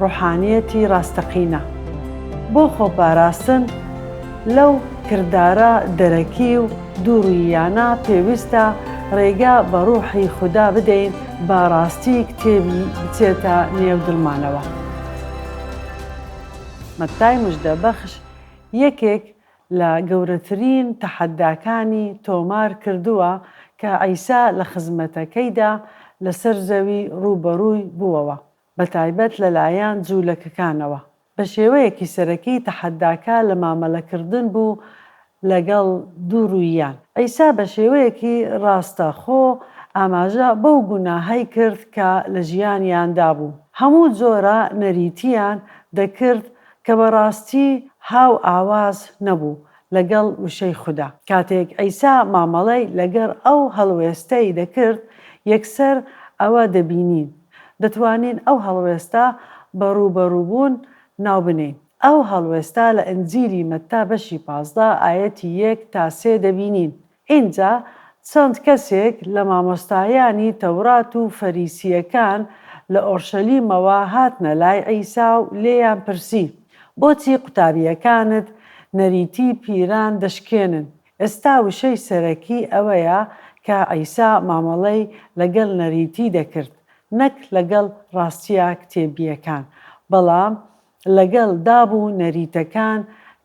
ڕۆحانیەتی ڕاستەقینە. بۆ خۆپاراستن لەو کردارە دەرەکی و دووڕووییانە پێویستە ڕێگە بە ڕوحی خودا بدەین بە ڕاستی کتێبی بچێتە نێو دڵمانەوە. مەتای مژدەبەخش یەکێک لە گەورەترین تەحەداکانی تۆمار کردووە کە عیسا لە خزمەتەکەیدا لەسەر زەوی ڕووبەڕووی بووەوە، بەتایبەت لەلایەن جوولەکەکانەوە. بە شێوەیەکی سەرەکی تەحەداکە لە مامەلەکردن بوو لەگەڵ دووڕووییان. عیسا بە شێوەیەکی ڕاستەخۆ ئاماژە بەو گوناهەی کرد کە لە ژیانیاندا بوو. هەموو جۆرە نەریتیان دەکرد کە بە ڕاستی هاو ئاواز نەبوو لەگەڵ وشەی خودا. کاتێک عیسا مامەڵەی لەگەڕ ئەو هەڵوێستەی دەکرد، یەکسەر ئەوە دەبینین. دەتوانین ئەو هەڵوێستە بە ڕووبەڕووبوون ناو بنێین. ئەو هەڵوێستە لە ئنجیلی مەتا بەشی 15 ئایەتی یەک تا سێ دەبینین. ئینجا چەند کەسێک لە مامۆستایانی تەورات و فەریسییەکان لە ئۆرشەلیمەوە هاتنە لای عیسا و لێیان پرسی، بۆچی قوتابییەکانت نەریتی پیران دەشکێنن؟ ئێستا وشەی سەرەکی ئەوەیە کە عیسا مامەڵەی لەگەڵ نەریتی دەکرد، نەک لەگەڵ ڕاستییە کتێبییەکان، بەڵام لەگەڵ داب و نەریتەکان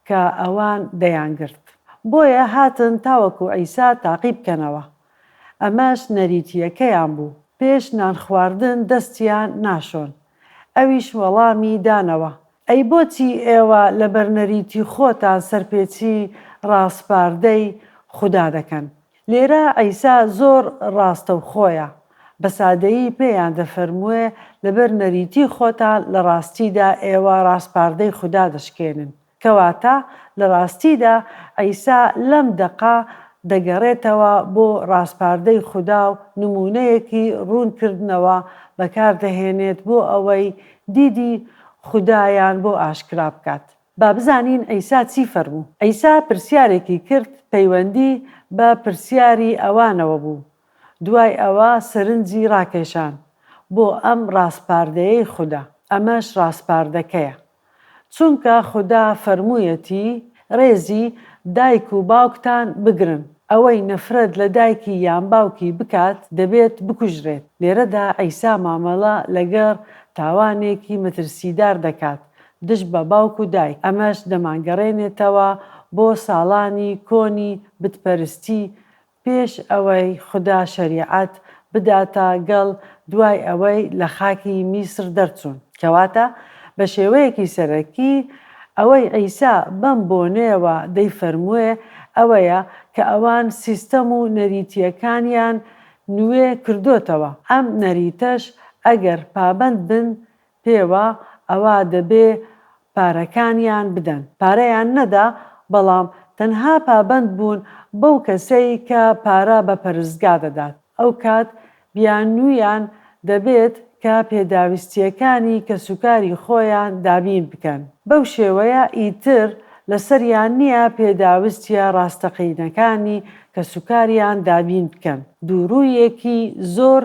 کە ئەوان دەیانگرت. بۆیە هاتن تاوەکو عیسا تاقی بکەنەوە. ئەمەش نەریتییەکەیان بوو، پێش نانخواردن دەستیان ناشۆن. ئەویش وەڵامی دانەوە، ئەی بۆچی ئێوە لەبەر نەریتی خۆتان سەرپێچی ڕاسپاردەی خودا دەکەن؟ لێرە عیسا زۆر ڕاستەوخۆیە، بە سادەیی پێیان دەفەرموێ لەبەر نەریتی خۆتان لە ڕاستیدا ئێوە ڕاسپاردەی خودا دەشکێنن. کەواتە لە ڕاستیدا عیسا لەم دەقە دەگەڕێتەوە بۆ ڕاسپاردەی خودا و نموونەیەکی ڕوونکردنەوە بەکاردەهێنێت بۆ ئەوەی دیدی خودایان بۆ ئاشکرا بکات. با بزانین عیسا چی فەرموو. عیسا پرسیارێکی کرد پەیوەندی بە پرسیاری ئەوانەوە بوو، دوای ئەوە سەرنجی ڕاکێشان بۆ ئەم ڕاسپاردەیەی خودا، ئەمەش ڕاسپاردەکەیە، چونکە خودا فەرموویەتی، ڕێزی دایک و باوکتان بگرن، ئەوەی نەفرەت لە دایکی یان باوکی بکات دەبێت بکوژرێت. لێرەدا عیسا مامەڵە لەگەڵ تاوانێکی مەترسیدار دەکات دژ بە باوک و دایک، ئەمەش دەمانگەڕێنێتەوە بۆ ساڵانی کۆنی بتپەرستی پێش ئەوەی خودا شەریعەت بداتە گەڵ دوای ئەوەی لە خاکی میسر دەرچوون. کەواتە بە شێوەیەکی سەرەکی ئەوەی عیسا بەم بۆنەیەوە دەیفەرموێ ئەوەیە کە ئەوان سیستەم و نەریتییەکانیان نوێ کردۆتەوە، ئەم نەریتەش ئەگەر پابەند بن پێوە ئەوا دەبێ پارەکانیان بدەن. پارەیان نەدا، بەڵام تەنها پابەند بوون بەو کەسەی کە پارە بە پەرستگا دەدات. ئەوکات بیانوویان دەبێت کە پێداویستییەکانی کەسوکاری خۆیان دابین بکەن. بەو شێوەیە ئیتر لەسەریان نییە پێداویستییە ڕاستەقینەکانی کەسوکاریان دابین بکەن. دووڕوویەکی زۆر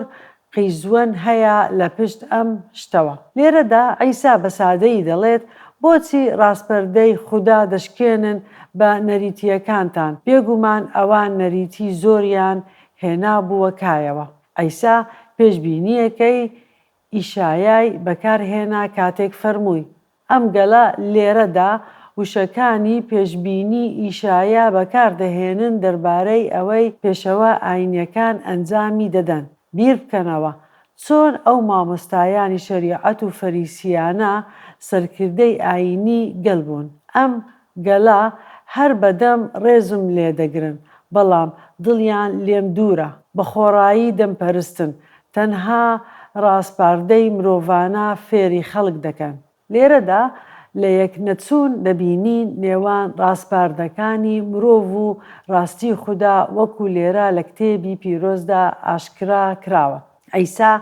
قیزوەن هەیە لە پشت ئەم شتەوە. لێرەدا عیسا بە سادەیی دەڵێت، بۆچی ڕاسپەردەی خودا دەشکێنن بە نەریتییەکانتان؟ بێگومان ئەوان نەریتی زۆریان هێنابووە کایەوە. عیسا پێشبینییەکەی ئیشایای بەکارهێنا کاتێک فەرمووی، ئەم گەلە لێرەدا وشەکانی پێشبینی ئیشایا بەکاردەهێنن دەربارەی ئەوەی پێشەوا ئاینیەکان ئەنجامی دەدەن. بیربکەنەوە چۆن ئەو مامۆستایانی شەریعەت و فەریسیانە سەرکردەی ئاینی گەل بوون. ئەم گەلە هەر بەدەم ڕێزم لێدەگرن، بەڵام دڵیان لێم دوورە. بە خۆڕایی دەمپەرستن، تەنها ڕاسپاردەی مرۆڤانە فێری خەڵک دەکەن. لێرەدا لەیەکنەچوون دەبینین نێوان ڕاسپاردەکانی مرۆڤ و ڕاستی خودا وەکو لێرە لە کتێبی پیرۆزدا ئاشکرا کراوە. عیسا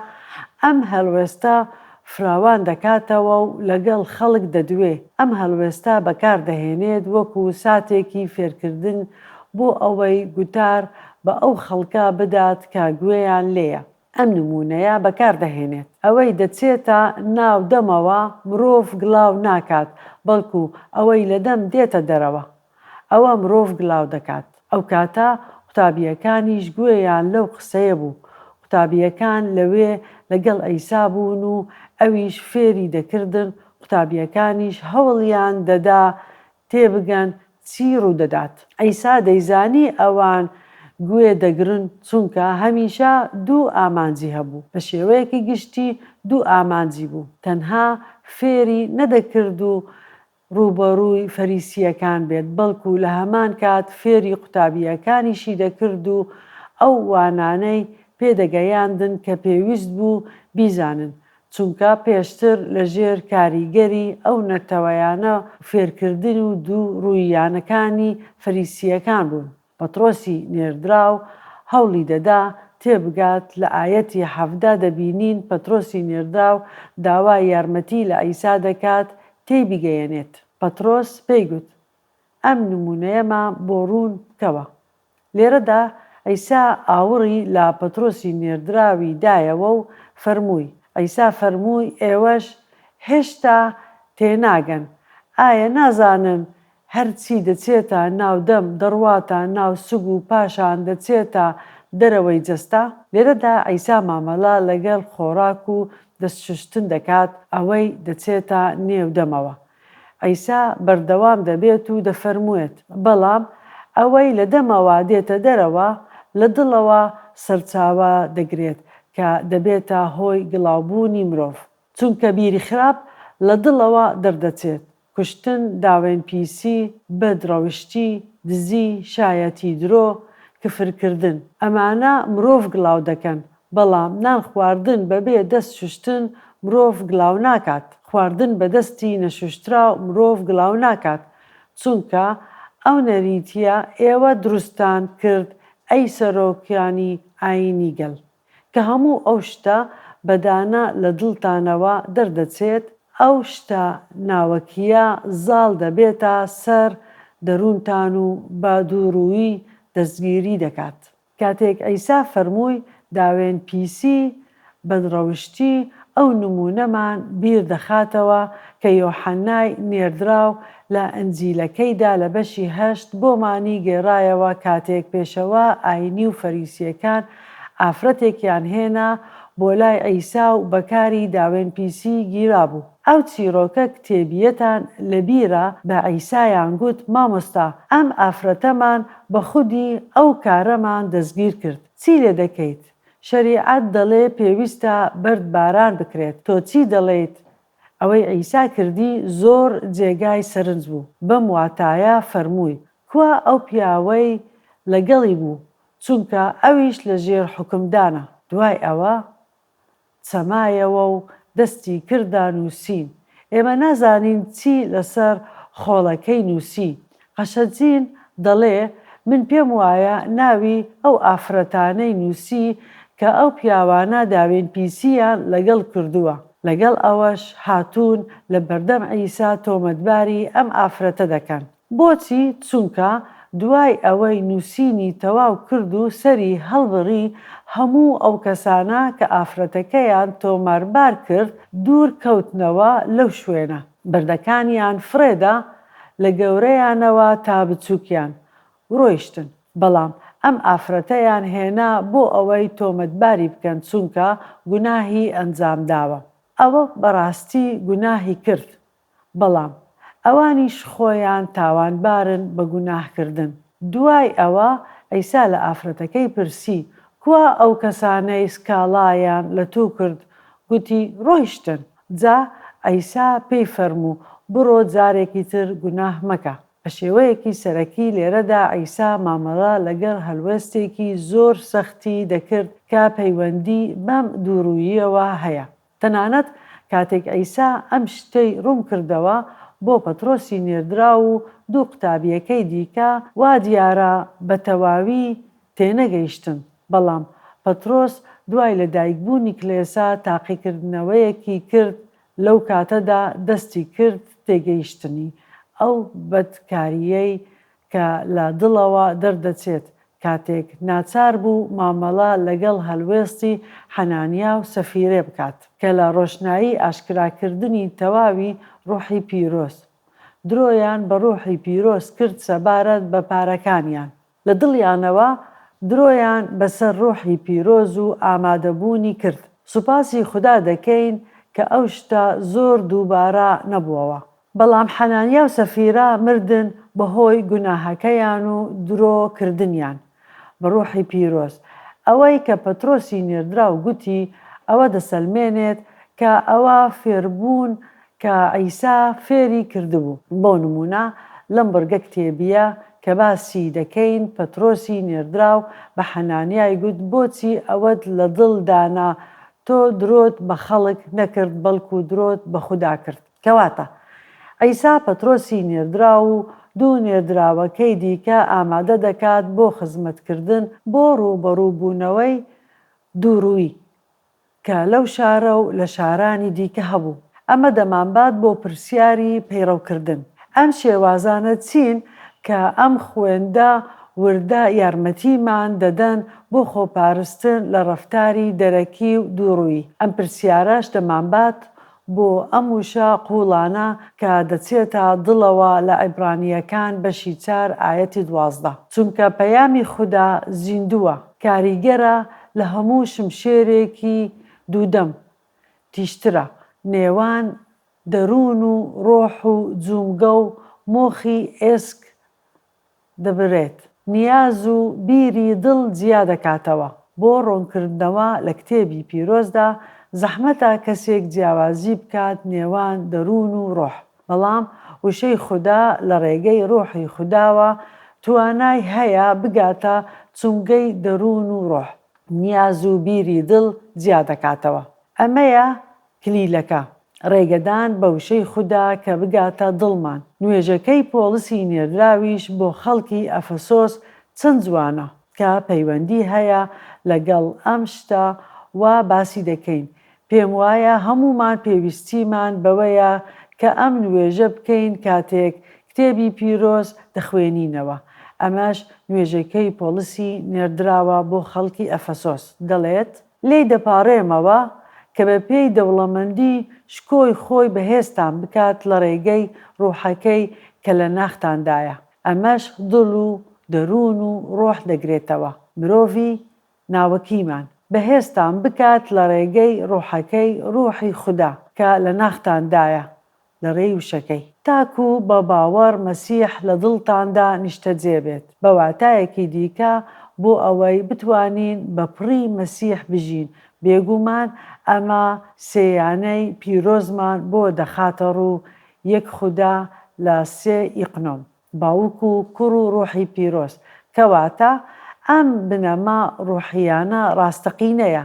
ئەم هەڵوێستە فراوان دەکاتەوە و لەگەڵ خەڵک دەدوێ، ئەم هەڵوێستە بەکاردەهێنێت وەکو ساتێکی فێرکردن بۆ ئەوەی گوتار بە ئەو خەڵکە بدات کە گوێیان لێیە. ئەم نموونەیە بەکار دەهێنێت، ئەوەی دەچێتە ناو دەمەوە مرۆڤ گڵاو ناکات، بەڵکو ئەوەی لە دەم دێتە دەرەوە، ئەوە مرۆڤ گڵاو دەکات. ئەو کاتە قوتابییەکانیش گوێیان لەو قسەیە بوو. قوتابییەکان لەوێ لەگەڵ عیسا بوون و ئەویش فێری دەکردن، قوتابییەکانیش هەوڵیان دەدا تێبگەن چی ڕوودەدات. عیسا دەیزانی ئەوان گوێ دەگرن، چونکە هەمیشە دوو ئامانجی هەبوو. بە شێوەیەکی گشتی دوو ئامانجی بوو، تەنها فێری نەدەکرد و ڕووبەڕووی فەریسییەکان بێت، بەڵکو لە هەمان کات فێری قوتابییەکانیشی دەکرد و ئەو وانانەی پێ دەگەیاندن کە پێویست بوو بیزانن، چونکە پێشتر لە ژێر کاریگەری ئەو نەتەوەیانە و فێرکردن و دووڕووییانەکانی فەریسییەکان بوون. پەترۆسی نێردراو هەوڵی دەدا تێبگات، لە ئایەتی 17 دەبینین پەترۆسی نێردراو داوای یارمەتی لە عیسا دەکات تێی بگەیەنێت. پەترۆس پێی گوت، ئەم نموونەیەمان بۆ ڕوون بکەوە. لێرەدا عیسا ئاوڕی لە پەترۆسی نێردراوی دایەوە و فەرمووی، عیسا فەرمووی، ئێوەش هێشتا تێناگەن، ئایا نازانن هەرچی دەچێتە ناو دەم دەڕواتە ناو سگ و پاشان دەچێتە دەرەوەی جەستە؟ لێرەدا عیسا مامەڵە لەگەڵ خۆراک و دەستشوشتن دەکات ئەوەی دەچێتە نێو دەمەوە. عیسا بەردەوام دەبێت و دەفەرموێت، بەڵام ئەوەی لە دەمەوە دێتە دەرەوە لە دڵەوە سەرچاوە دەگرێت کە دەبێتە هۆی گڵاوبوونی مرۆڤ. چونکە بیری خراپ لە دڵەوە دەردەچێت، کوشتن، داوێنپیسی، بەد ڕەوشتی، دزی، شایەتی درۆ، کفرکردن. ئەمانە مرۆڤ گڵاو دەکەن، بەڵام نان خواردن بەبێ دەست شوشتن مرۆڤ گڵاو ناکات. خواردن بە دەستی نەشوشتراو مرۆڤ گڵاو ناکات، چونکە ئەو نەریتیە ئێوە دروستتان کرد ئەی سەرۆکانی ئایینی گەل. کە هەموو ئەو شتە بەدانە لە دڵتانەوە دەردەچێت، ئەو شتە ناوەکییە زاڵ دەبێتە سەر دەروونتان و بە دووڕوویی دەستگیری دەکات. کاتێک عیسا فەرمووی داوێن پیسی، بەدڕەوشتی، ئەو نموونەمان بیر دەخاتەوە کە یۆحەنای نێردراو لە ئنجیلەکەیدا لە بەشی هەشت بۆمانی گێڕایەوە کاتێک پێشەوا ئاینی و فەریسیەکان ئافرەتێکیان هێنا بۆ لای عیسا و بە کاری داوێنپیسی گیرابوو. ئەو چیڕۆکە کتێبییەتان لە بیرە بە عیسایان گوت مامۆستا ئەم ئافرەتەمان بە خودی ئەو کارەمان دەستگیر کرد چی لێ دەکەیت؟ شەریعەت دەڵێ پێویستە بەرد باران بکرێت تۆ چی دەڵێیت؟ ئەوەی عیسا کردی زۆر جێگای سەرنج بوو، بەم واتایە فەرمووی، کوا ئەو پیاوەی لەگەڵی بوو، چونکە ئەویش لە ژێر حوکمدانە. دوای ئەوە چەمایەوە و دەستی کردە نووسین. ئێمە نازانین چی لەسەر خۆڵەکەی نووسی. قەشەجین دەڵێ، من پێم وایە ناوی ئەو ئافرەتانەی نووسی کە ئەو پیاوانە داوێنپیسییان لەگەڵ کردووە، لەگەڵ ئەوەش هاتوون لە بەردەم عیسا تۆمەتباری ئەم ئافرەتە دەکەن. بۆچی؟ چونکە دوای ئەوەی نووسینی تەواو کرد و سەری هەڵبڕی، هەموو ئەو کەسانە کە ئافرەتەکەیان تۆماربار کرد دوور کەوتنەوە لەو شوێنە. بەردەکانیان فڕێدا لە گەورەیانەوە تا بچووکیان، ڕۆیشتن. بەڵام ئەم ئافرەتەیان هێنا بۆ ئەوەی تۆمەتباری بکەن چونکە گوناهی ئەنجامداوە. ئەوە بەڕاستی گوناهی کرد، بەڵام ئەوانیش خۆیان تاوانبارن بە گوناهکردن. دوای ئەوە عیسا لە ئافرەتەکەی پرسی، کوا ئەو کەسانەی سکاڵایان لە تۆ کرد؟ گوتی، ڕۆیشتن. جا عیسا پێی فەرموو، بڕۆ جارێکی تر گوناه مەکە. بە شێوەیەکی سەرەکی لێرەدا عیسا مامەڵە لەگەڵ هەلوێستێکی زۆر سەختی دەکرد کە پەیوەندی بەم دووڕووییەوە هەیە. تەنانەت کاتێک عیسا ئەم شتەی ڕوون کردەوە بۆ پەترۆسی نێردراو و دوو قوتابییەکەی دیکە، وا دیارە بە تەواوی تێنەگەیشتن، بەڵام پەترۆس دوای لەدایکبوونی کلێسا تاقیکردنەوەیەکی کرد، لەو کاتەدا دەستی کرد تێگەیشتنی ئەو بەدکارییەی کە لە دڵەوە دەردەچێت. کاتێک ناچار بوو مامەڵە لەگەڵ هەلوێستی حەنانیا و سەفیرێ بکات، کە لە ڕۆشنایی ئاشکراکردنی تەواوی ڕۆحی پیرۆز، درۆیان بە ڕۆحی پیرۆز کرد سەبارەت بە پارەکانیان. لە دڵیانەوە درۆیان بەسەر ڕۆحی پیرۆز و ئامادەبوونی کرد. سوپاسی خودا دەکەین کە ئەو شتە زۆر دووبارە نەبووەوە. بەڵام حەنانیا و سەفیرا مردن بەهۆی گوناهەکەیان و درۆ کردنیان بە ڕۆحی پیرۆز. ئەوەی کە پەترۆسی نێردراو گوتی ئەوە دەسەلمێنێت کە ئەوە فێربوون کە عیسا فێری کردبوو. بۆ نموونە لەم بڕگە کتێبییە کە باسی دەکەین پەترۆسی نێردراو بە حەنانیای گوت بۆچی ئەوەت لە دڵ دانا تۆ درۆت بە خەڵک نەکرد بەڵکو درۆت بە خودا کرد. کەواتە، عیسا پەترۆسی نێردراو و دوو نێردراوەکەی دیکە ئامادە دەکات بۆ خزمەتکردن بۆ ڕووبەڕووبوونەوەی دووڕوویی کە لەو شارە و لە شارانی دیکە هەبوو. ئەمە دەمانبات بۆ پرسیاری پەیڕەوکردن. ئەم شێوازانە چین کە ئەم خوێندە وردە یارمەتیمان دەدەن بۆ خۆپارستن لە ڕەفتاری دەرەکی و دووڕوویی؟ ئەم پرسیارەش دەمانبات بۆ ئەم وشە قووڵانە کە دەچێتە دڵەوە لە عیبرانییەکان بەشی چار ئایەتی 12. چونکە پەیامی خودا زیندووە، کاریگەرە لە هەموو شمشێرێکی دوودەم تیژترە، نێوان دەروون و ڕۆح و جومگە و مۆخی ئێسک دەبرێت، نیاز و بیری دڵ جیا دەکاتەوە. بۆ ڕوونکردنەوە لە کتێبی پیرۆزدا زەحمەتە کەسێک جیاوازی بکات نێوان دەروون و ڕۆح، بەڵام وشەی خودا لە ڕێگەی ڕۆحی خوداوە توانای هەیە بگاتە چونگەی دەروون و ڕۆح، نیاز و بیری دڵ جیا دەکاتەوە. ئەمەیە کلیلەکە، ڕێگەدان بە وشەی خودا کە بگاتە دڵمان. نوێژەکەی پۆڵسی نێردراویش بۆ خەڵکی ئەفەسۆس چەند جوانە، کە پەیوەندی هەیە لەگەڵ ئەم شتە وا باسی دەکەین. پێم وایە هەموومان پێویستیمان بەوەیە کە ئەم نوێژە بکەین کاتێک کتێبی پیرۆز دەخوێنینەوە. ئەمەش نوێژەکەی پۆڵسی نێردراوە بۆ خەڵکی ئەفەسۆس، دەڵێت. لێی دەپاڕێمەوە کە بە پێی دەوڵەمەندی شکۆی خۆی بەهێزتان بکات لە ڕێگەی ڕوحەکەی کە لە ناختاندایە، ئەمەش دڵ و دەروون و ڕۆح دەگرێتەوە، مرۆڤی ناوەکیمان، بەهێزتان بکات لە ڕێگەی ڕوحەکەی، ڕوحی خودا، کە لە ناختاندایە، لە ڕێی وشەکەی. تاکو بە باوەڕ مەسیح لە دڵتاندا نیشتەجێ بێت، بە واتایەکی دیکە بۆ ئەوەی بتوانین بە پڕی مەسیح بژین، بێگومان ئەمە سێیانەی پیرۆزمان بۆ دەخاتە ڕوو، یەک خودا لە سێ ئیقنۆم، باوک و کوڕ و ڕۆحی پیرۆز، کەواتە ئەم بنەما ڕۆحییانە ڕاستەقینەیە،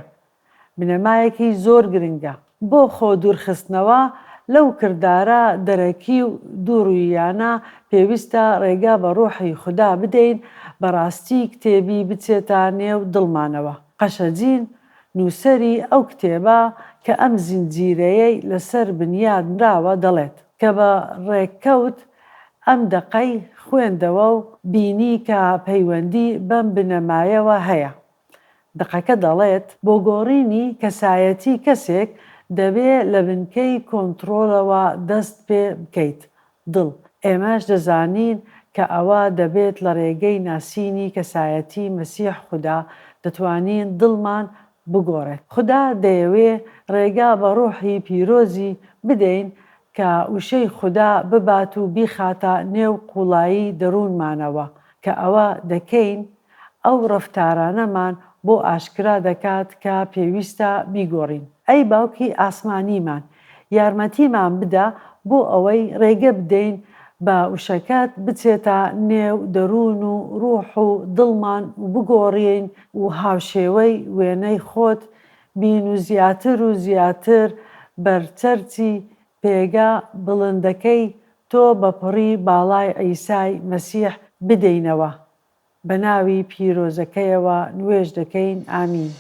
بنەمایەکی زۆر گرنگە بۆ خۆ دوورخستنەوە لەو کردارە دەرەکی و دووڕووییانە، پێویستە ڕێگە بە ڕۆحی خودا بدەین بە ڕاستی کتێبی بچێتە نێو دڵمانەوە. قەشە جین نووسەری ئەو کتێبە کە ئەم زنجیرەیەی لەسەر بنیاد نراوە دەڵێت، کە بە ڕێککەوت ئەم دەقەی خوێندەوە و بینی کە پەیوەندی بەم بنەمایەوە هەیە، دەقەکە دەڵێت، بۆ گۆڕینی کەسایەتی کەسێک دەبێ لە بنکەی کۆنتڕۆلەوە دەست پێ بکەیت، دڵ. ئێمەش دەزانین کە ئەوە دەبێت لە ڕێگەی ناسینی کەسایەتی مەسیح خودا دەتوانین دڵمان بگۆڕێت. خودا دەیەوێ ڕێگا بە ڕۆحی پیرۆزی بدەین کە وشەی خودا ببات و بیخاتە نێو قووڵایی دەروونمانەوە، کە ئەوە دەکەین ئەو ڕەفتارانەمان بۆ ئاشکرا دەکات کە پێویستە بیگۆڕین. ئەی باوکی ئاسمانیمان، یارمەتیمان بدە بۆ ئەوەی ڕێگە بدەین بە وشەکەت بچێتە نێو دەروون و ڕوح و دڵمان و بگۆڕێین و هاوشێوەی وێنەی خۆت بین و زیاتر و زیاتر بەرچەرچی پێگە بڵندەکەی تۆ بە پڕی باڵای عیسای مەسیح بدەینەوە. بە ناوی پیرۆزەکەیەوە نوێژ دەکەین ئامین.